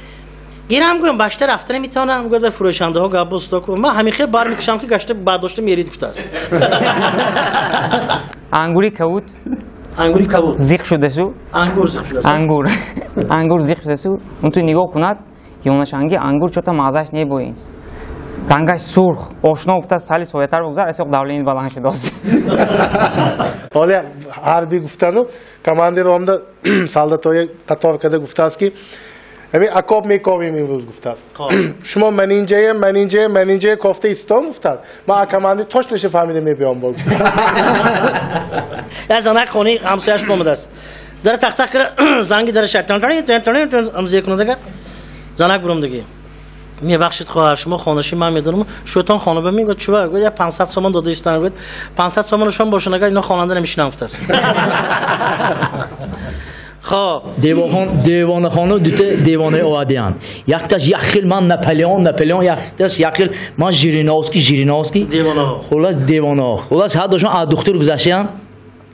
Гирам гӯям башта рафта наметавонам гӯяд ва фурӯшандаҳо гап бозто кун. Ман ҳамин хел бар мекушам ки гашта бардошта мерид гуфтааст. Ангури кавут. Ангури кавут. Зиқ шудасу. Ангур зиқ шудасу. Ангур. Ангур зиқ шудасу. Он ту нигоҳ кунад, ёнашанги ангур чота мазаш небоин. Рангаш сурх, ошно уфтад, сали соятар бугзар, асоқ давлени баланд шудааст. Ҳоле ҳарбӣ гуфтану командир омда солдатои қатор карда гуфтааст ки ҳамин окоп мековем имрӯз гуфтааст. Шумо ман инҷаем, ман инҷаем, ман инҷае кофта истом гуфтааст. Ман командир точноша фаҳмида мебиём бо. Як занак хонаи ҳамсояш омадааст. Дар тахтах кара занги дараша амзе кунадага занак буромдаги. Мебахшид хоҳар, шумо хонаши ман медонам, шӯтон хона ба мегӯяд чува, гӯяд як 500 сомон дода истам, гӯяд 500 сомон шумо бошад, агар ино хонанда намешинам гуфтааст. Хоб. Девонахона дута девонаи овардиянд. Якташ як хел ман Наполеон, Наполеон, якташ як хел ман Жириновский, Жириновский. Девонаҳо. Хулас девонаҳо. Хулас ҳар душон аз духтур гузаштаянд.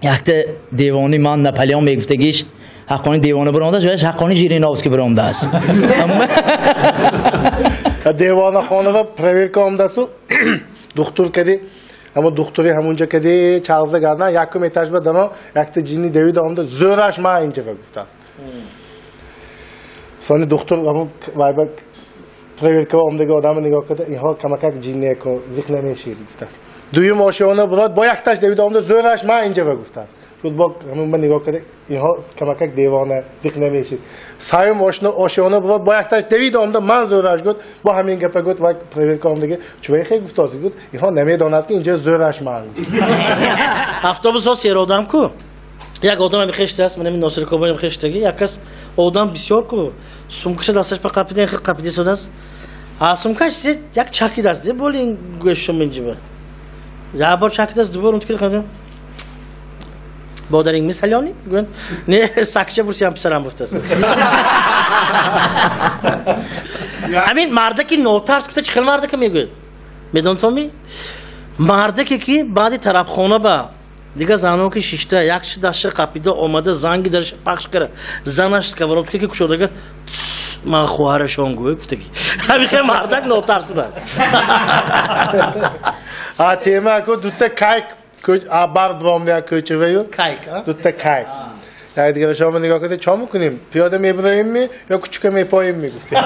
Якта девони ман Наполеон мегуфтагиш ҳаққони девона биромадааст, ваяш ҳаққони Жириновский биромадааст. Девонахона проверка омадасу духтур кади, ҳамон духтури ҳамунҷа кади чағзда гардан якум этаж ба дано якта ҷинни давида омада зӯраш ма инҷа гуфтааст. Сони духтур ҳамон вайба проверка омдаги одамро нигоҳ карда инҳо камакак ҷинне ку зиқ намешид гуфтааст. Дуюм ошиёна бурад бо якташ давида омада зӯраш ма инҷа гуфтааст. Шуд бо ҳамон ма нигоҳ карда инҳо камакак девона зиқ намешид. Саюм ошиёна бурад бо якташ давида омада ман зӯраш гуфт бо ҳамин гапа гуфт ва проверка омдаги чувай хел гуфтааст гуфт инҳо намедонад ки инҷа зӯраш ман. Автобусҳо серодам ку як одам ҳами хештааст, ман ҳамин Носир Кобоям хештаги як кас одам бисёр ку сумкаша дасташ па қапида хел қапида истодааст. А сумкаш як чакидааст де боли ин гӯшшум инҷиба. Як бор чакидааст, ду бор унтикида хандам. Бодаринг мисалёни? Гӯянд не сакча бурсиям писарам гуфтааст. Ҳамин мардаки нотарс гуфта чӣ хел мардака мегӯяд? Медонтон ми? Мардаке ки баъди тарабхона ба дигар занон ки шишта якши дастша қапида омада занги дарша пахш кара занаш сковородка ки кушодага ман хоҳарашон гӯя гуфтаги. Ҳамин хел мардак нотарс будааст. А тема ку дута кайк бар бромдия кӯчаваю. Кайк, а? Дута кайк. Як дигаре шумо нигоҳ кунед, чӣ мекунем? Пиёда мебароем ё кӯчака мепоем мегуфтем.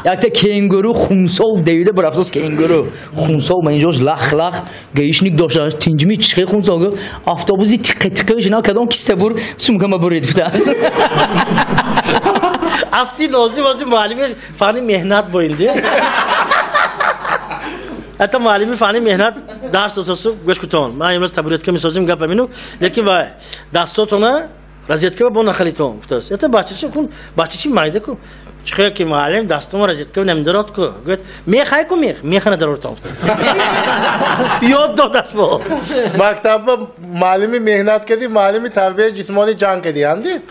Якта кенгуру хунсов девида бурафтост кенгуру. Хунсов ман инҷош лах-лах гаишник дошта тинҷми чихе хунсов гуфт автобуси тиқе-тиқе шина кадом киста бур сумкама бурид гуфтааст. Афти нозим ози муаллими фани меҳнат боинди. Ҳатто муаллими фани меҳнат дарс дососу гӯш кутон. Ман имрӯз табуретка месозим гап амину, лекин вай дастотона розетка бо нахалитон гуфтааст. Это бачачи кун, бачачи майда ку. Чихе ки муаллим дастума розетка намдарот ку. Гуфт мехай ку мех, меха надаротон гуфтааст. Ёд додааст бо. Мактабба муаллими меҳнат кади, муаллими тарбияи ҷисмонӣ ҷанг кадиянди.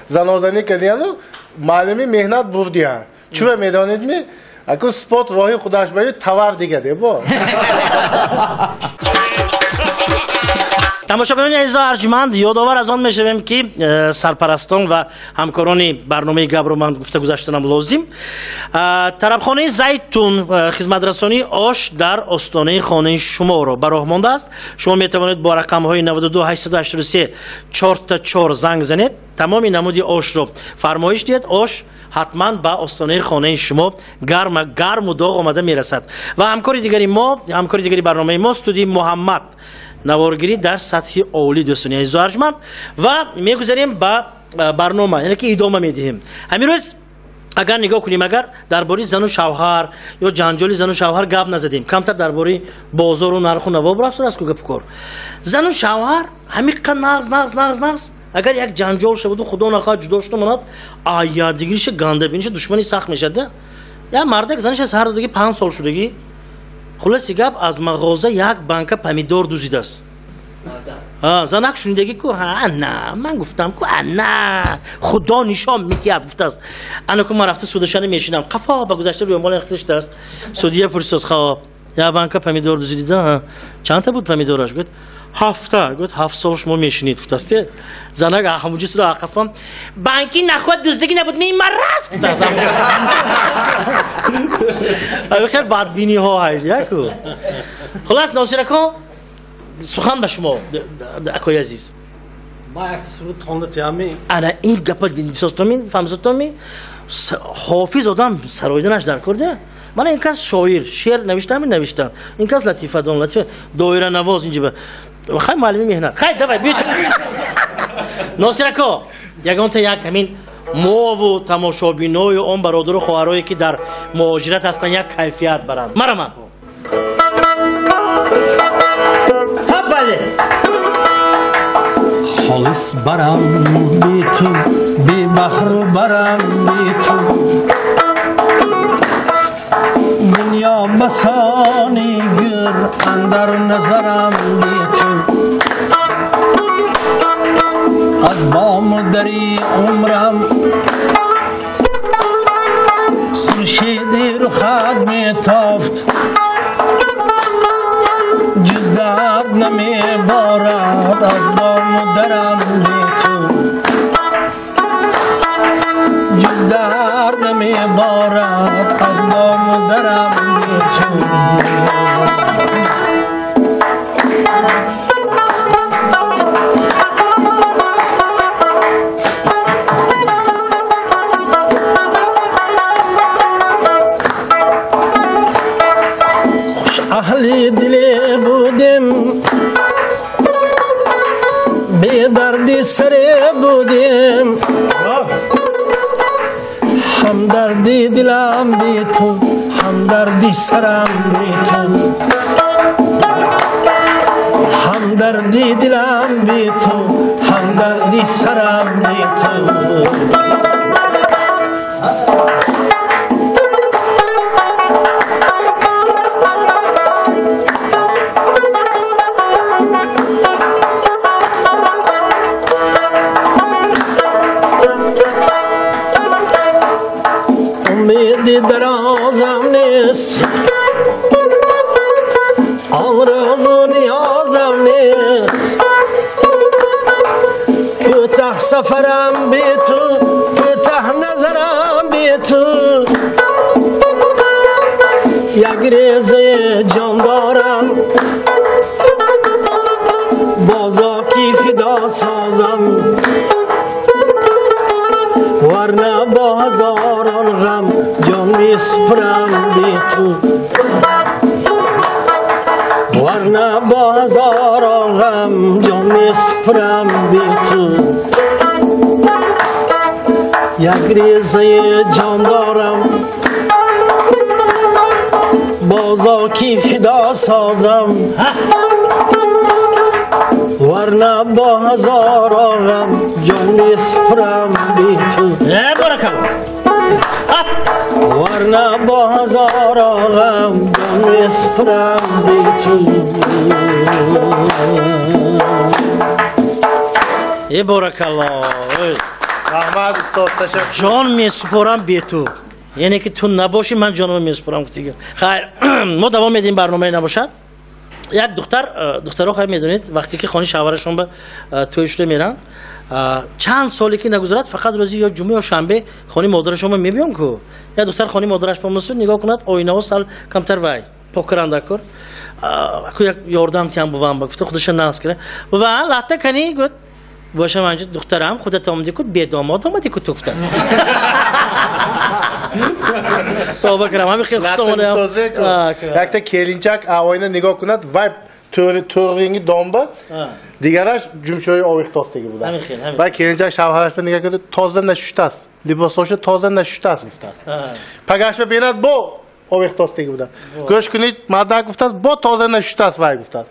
Занозанӣ кадияну муаллими меҳнат бурдиян. Чува медонед ми? Аку спорт роҳи худаш баю товар дигаде бо. Тамошобинони азизу арҷманд, ёдовар аз он мешавем ки сарпарастон ва ҳамкорони барномаи гапро ман гуфта гузаштанам лозим. Тарабхонаи Зайтун хизматрасонии ош дар остонаи хонаи шуморо ба роҳ мондааст. Шумо метавонед бо рақамҳои 92 883 4 занг занед, тамоми намуди ошро фармоиш диҳед. Ош ҳатман ба остонаи хонаи шумо гарму доғ омада мерасад. Ва ҳамкори дигари мо, ҳамкори дигари барномаи мо студияи Муҳаммад, наворгирӣ дар сатҳи олӣ, дӯстони азизу арҷманд. Ва мегузарем ба барнома, яъне ки идома медиҳем. Ҳамин рӯз агар нигоҳ кунем, агар дар бораи зану шавҳар ё ҷанҷоли зану шавҳар гап назадем, камтар дар бораи бозору нарху наво рафтааст ку гапу кор. Зану шавҳар ҳамиқа нағз нағз нағз нағз, агар як ҷанҷол шаваду худо нахоҳад ҷудо шуда монад, аядигириша гандабиниша душмани сахт мешавад. Як мардак занаш аз ҳар дуги 5 сол шудагӣ, хулоси гап аз мағоза як банка помидор дузидааст. Занак шунидагӣ ку на ман гуфтам ку на худо нишон метиҳад гуфтааст. Ана ку ман рафта судашана мешинам, қафо ба гузашта рӯмоли хиштааст. Судия пурсид: хоб як банка помидор дузидида, чандта буд помидораш? Гуфт 7. Гуфт 7 сол шумо мешинед гуфтааст. Занак ҳамуҷи сура ақафам банки нахоҳад дуздагӣ набуд, мемараз гуфтааст. Хеле бадбиниҳо ҳайд яку. Хулас Носирако, сухан ба шумо акои азиз. Ман як суруд хонда тиами. Ана ин гапа созтоми фаҳмсотоми ҳофиз одам сароиданаш дар кор де. Мана ин кас шоир, шеър навиштами навишта. Ин кас латифадон, латифа доиранавоз инҷиба. Хай муаллими меҳнат. Хай давай биё. Носирако, ягонта як ҳамин мову тамошобиною он бародару хоҳарое ки дар муҳоҷират ҳастанд як кайфият баранд. Мараман. Бале. Холис барам би ту, би баҳру барам би ту. Дунё басони гир андар назарам би ту. Аз бому дари умрам хуршеди рухат метофт, ҷуз дард намеборад аз бому дарам би ту, ҷуз дард намеборад аз бому дарам би ту. Аҳли диле будем, бедарди саре будем, ҳамдарди дилам би ту, ҳамдарди сарам би ту, ҳамдарди дилам би ту, ҳамдарди сарам би ту. Умеди дарозам нест, орзу ниёзам нест, кӯтаҳ сафарам би ту, кӯтаҳ назарам би ту. Як резаи ҷон дорам, бозо ки фидо созам. Варна бо ҳазорон ғам ҷон месупорам бе ту. Варна бо ҳазорон ғам ҷон месупорам бе ту. Як резаи ҷон дорам бозо ки фидо созам. Варна бо ҳазорон ғам ҷон месупорам бе ту. Баракалло. Варна бо ҳазорон ғам ҷон месупорам бе ту. Баракалло. Раҳмат устод, ташаккур. Ҷон месупорам бе ту. Яъне ки ту набошӣ ман ҷонамро месупорам. Хайр, мо давом медиҳем барномаи набошад. Як духтар, духтарҳо хайр медонед, вақте ки хонаи шавҳарашон ба тӯй шуда меранд, чанд соле ки нагузарад, фақат рӯзи ё ҷумъа ё шанбе хонаи модарашон ба мебиён ку. Як духтар хонаи модараш ба масуд нигоҳ кунад, оинаҳо сал камтар вай покаранда кор. Ку як ёрдам тиям бувам ба гуфта худашон нағз кунад. Ва латта кани гуфт, боша манҷа духтарам худат омадӣ ку бедомод омадӣ ку ту гуфтааст. Тавба кунам, ҳамин хел хуштомонам. Якта келинчак оина нигоҳ кунад, вай to'g'ringi domba, дигараш ҷумшои овехтостаги будааст. Вай келинчак шавҳарашба нигоҳ карда, тоза нашуштааст, либосҳоша тоза нашуштааст гуфтааст. Пагашба бинад, бо овехтостаги будааст. Гӯш кунед, мардак гуфтааст, бо тоза нашуштааст вай гуфтааст.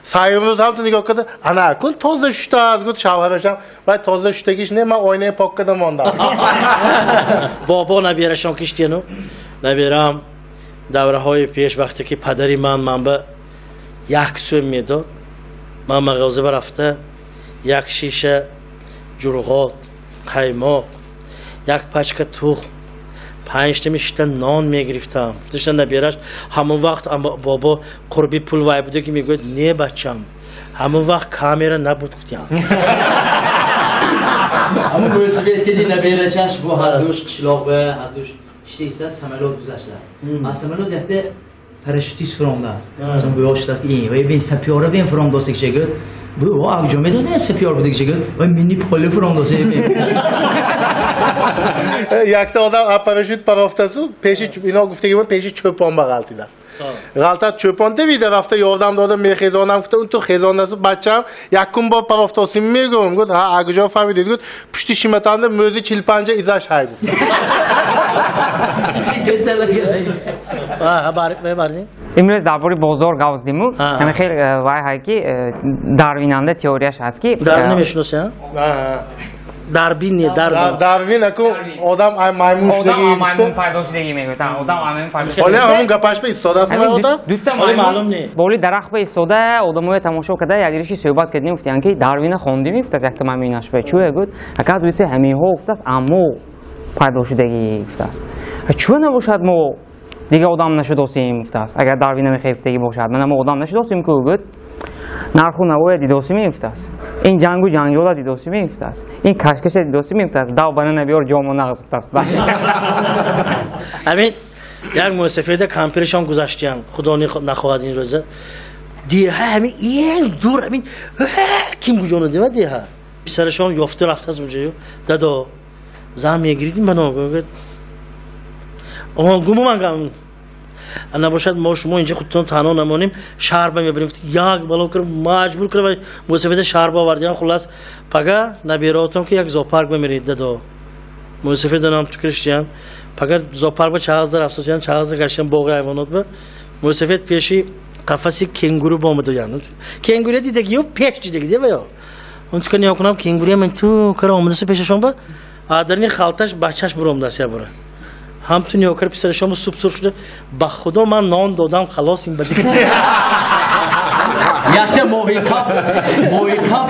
Саюм рӯз ҳам ту нигоҳ карда, ана кун тоза шуштааст гуфт шавҳарашам, вай тоза шуштагиш не, ман оинаи пок карда мондам. Бобо наберашон киштену, наберам давраҳои пеш вақте ки падари ман ба як сӯм медод, ман мағоза рафта як шиша ҷурғот, қаймоқ, як пачка тухм, панҷтами шишта нон мегирифтам. Гуфташта набераш, ҳамон вақт бобо қурби пул вай буда ки мегӯяд, не бачам, ҳамон вақт камера набуд гуфтям. Ҳамон мӯсибет киди наберачаш бо ҳардуш қишлоқ ба ҳардуш шишта самолёт гузаштааст. Аз самолёт якта парашютист фуромдааст. Сон гӯё шудааст ки ин вай бин сапёра бин фуромдост ки гӯяд, бу ва акҷо медонӣ сапёр буда ки гӯяд, вай мини поли фуромдост. Якта одам парашют парофтасу, пеши ино гуфтагимон пеши чӯпон ба ғалтидааст. Ғалтат чӯпон девида рафта ёрдам дода мехезонам гуфта, он ту хезондасу бачам якум бор парофтосим мегӯм гуфт, ҳа акҷо фаҳмидед гуфт, пушти шиматанда мӯзи 45 изаш ҳай гуфт. Имрӯз дар бораи бозор гап задиму, ҳамин хел вай ҳай ки дарвинанда теорияш ҳаст ки Дарвин мешиносӣ? Дарвин не, Дарвин. Дарвин аку одам маймун шудагӣ. Одам маймун пайдо шудагӣ мегӯяд. Одам маймун пайдо шудагӣ. Ҳоло ҳамон гапаш ба истодааст май одам? Ҳоло маълум не. Боли дарахт ба истода, одамоя тамошо карда, як риши суҳбат кардем, гуфтанд ки Дарвина хондӣ мегуфтааст якта маймунаш ба чӯя гуфт, оказывается ҳаминҳо гуфтааст аммо пайдо шудагӣ гуфтааст. Чӯ набошад мо дигар одам нашудосем гуфтааст. Агар Дарвина мехефтагӣ бошад, мана мо одам нашудосем ку гуфт. Нарху навоя дидосӣ мегуфтааст. Ин ҷангу ҷанҷола дидосӣ мегуфтааст. Ин кашкаша дидосӣ мегуфтааст. Дав бана набиёр ҷому нағз гуфтааст. Ҳамин як мусафирда кампирашон гузаштиям. Худо нахоҳад ин рӯза. Деҳа ҳамин ин дур ҳамин ким куҷоно дева деҳа. Писарашон ёфта рафтааст унҷо. Дадо зан мегиридим мано гуфт. Он гумуман гам набошад мо шумо инҷа худтон танҳо намонем, шаҳр ба мебарем. Як бало кар маҷбур кар мусафида шаҳр ба овардиам. Хулас пага набераотон ки як зоопарк бамерид дадо. Мусафида нам ту криштиям. Пага зоопарк ба чағаздар афсосиям, чағаздар гаштиям боғи ҳайвонот ба. Мусафид пеши қафаси кенгуру бомада янд. Кенгуру дидаги ё пеш дидаги дева ё. Он ту кани окунам кенгуру ман ту кара омадаса пешашон ба. Адарни халташ бачаш буромдас я бура. Ҳам ту ниёкар писарашон суб сурх шуда, ба худо ман нон додам, халос ин ба дигар. Якта моҳиқаб, моҳиқаб,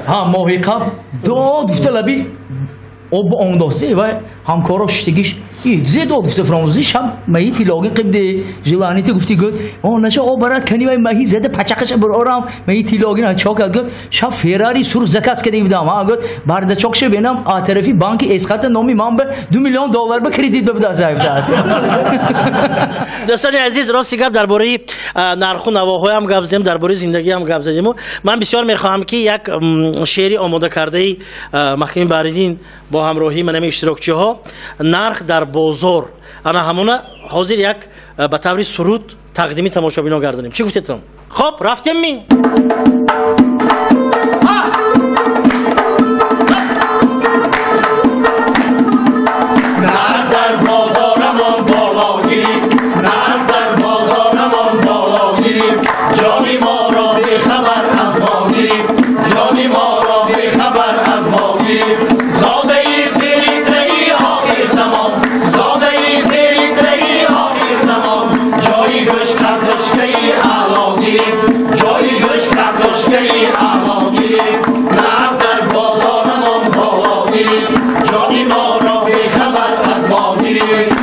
ҳа моҳиқаб дод гуфта лаби об омдосе ва ҳамкоро шуштагиш зе дод гуфта фаромӯзӣ шаб маҳи тилогин қибде желаните гуфти гуфт о наша об барад кани вай маҳи зада пачақаша бурорам маҳи тилогин чок гуфт шаб Феррари сурх заказ кардагӣ будам ҳа гуфт бардачокша бенам а тарафи банки эсхата номи ман ба $2 миллион ба кредит бабудааст гуфтааст. Дӯстони азиз, рости гап дар бораи нарху навоҳоям гап задем, дар бораи зиндагиам гап задему. Ман бисёр мехоҳам ки як шеъри омода кардаи Маҳками Баҳриддин бо ҳамроҳии манами иштирокчиҳо нарх дар бозор ана ҳамона ҳозир як ба таври суруд тақдими тамошобино гардонем. Чӣ гуфтетон? Хоб, рафтем ми? Нарх дар бозорамон боло гирифт, нарх дар бозорамон боло гирифт, ҷони моро бехабар аз мо гирифт, ҷони моро бехабар аз мо гирифт. Зодаи селитраи охир замон, зодаи селитраи охир замон, ҷои гӯшт картошкаи аъло гирифт, ҷои гӯшт картошкаи аъло гирифт. Нарх дар бозорамон боло гирифт, ҷони моро бехабар аз мо гирифт.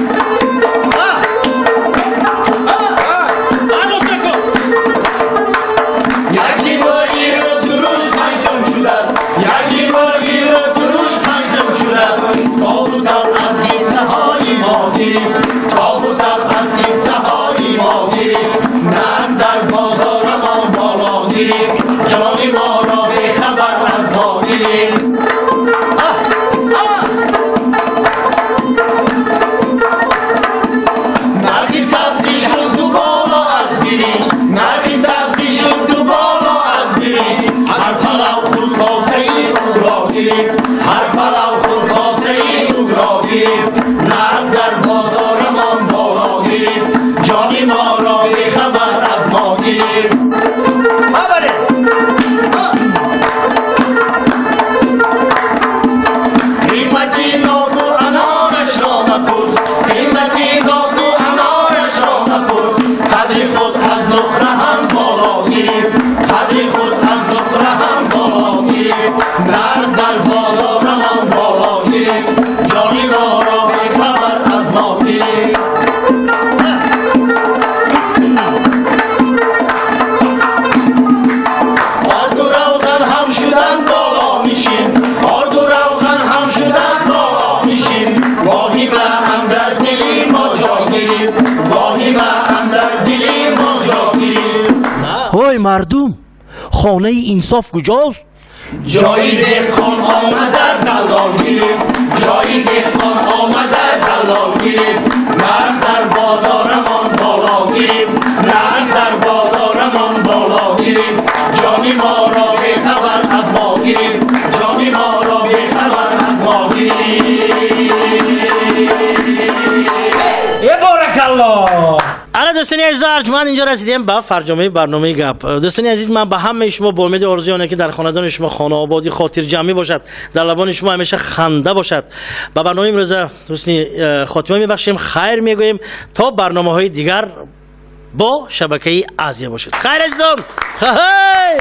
Як лимои рӯзуруш 5 сом шудааст, як лимои рӯзуруш 5 сом шудааст. Тобу таб аз қиссаҳои мо гирифт, тобу таб аз қиссаҳои мо гирифт. Нарх дар бозорамон боло гирифт, ҷони моро бехабар аз мо гирифт. Нархи сабзӣ шуд ду боло аз биринҷ, нархи сабзӣ шуд ду боло аз биринҷ. Ҳар палав худ косаи ӯро гирифт, ҳар палав худ косаи ӯро гирифт. Нарх дар бозорамон боло гирифт, ҷони моро бехабар аз мо гирифт. Қимати ноку анорашро напурс, қимати ноку анорашро напурс. Қадри худ аз нуқра ҳам боло гирифт, қадри худ аз нуқра ҳам боло гирифт. Нарх дар бозорамон боло гирифт, ҷони моро бехабар аз мо гирифт. Орду равған ҳам шудан боло нишин, орду равған ҳам шудан боло нишин. Воҳима андар дили мо ҷо гирифт, воҳима андар дили мо ҷо гирифт. Ҳой мардум, хонаи инсоф куҷост? Ҷои деҳқон омада даллол гирифт, ҷои деҳқон омада даллол гирифт. Нарх дар бозорамон боло гирифт, нарх дар бозорамон боло гирифт. Ҷони моро бехабар аз мо гирифт, ҷони моро бехабар аз мо гирифт. Э, боракалло! Ана, дӯстони азизу арҷманд, инҷо расидем ба фарҷомаи барномаи гап. Дӯстони азиз, ман ба ҳамаи шумо бо умеди орзуи оне ки дар хонадони шумо хонаободӣ, хотирҷамъӣ бошад, дар лабони шумо ҳамеша ханда бошад, ба барномаи имрӯза ҳусни хотима мебахшем. Хайр мегӯем, то барномаҳои дигар бо шабакаи Азия бошед. Хайр, азизон. Хай.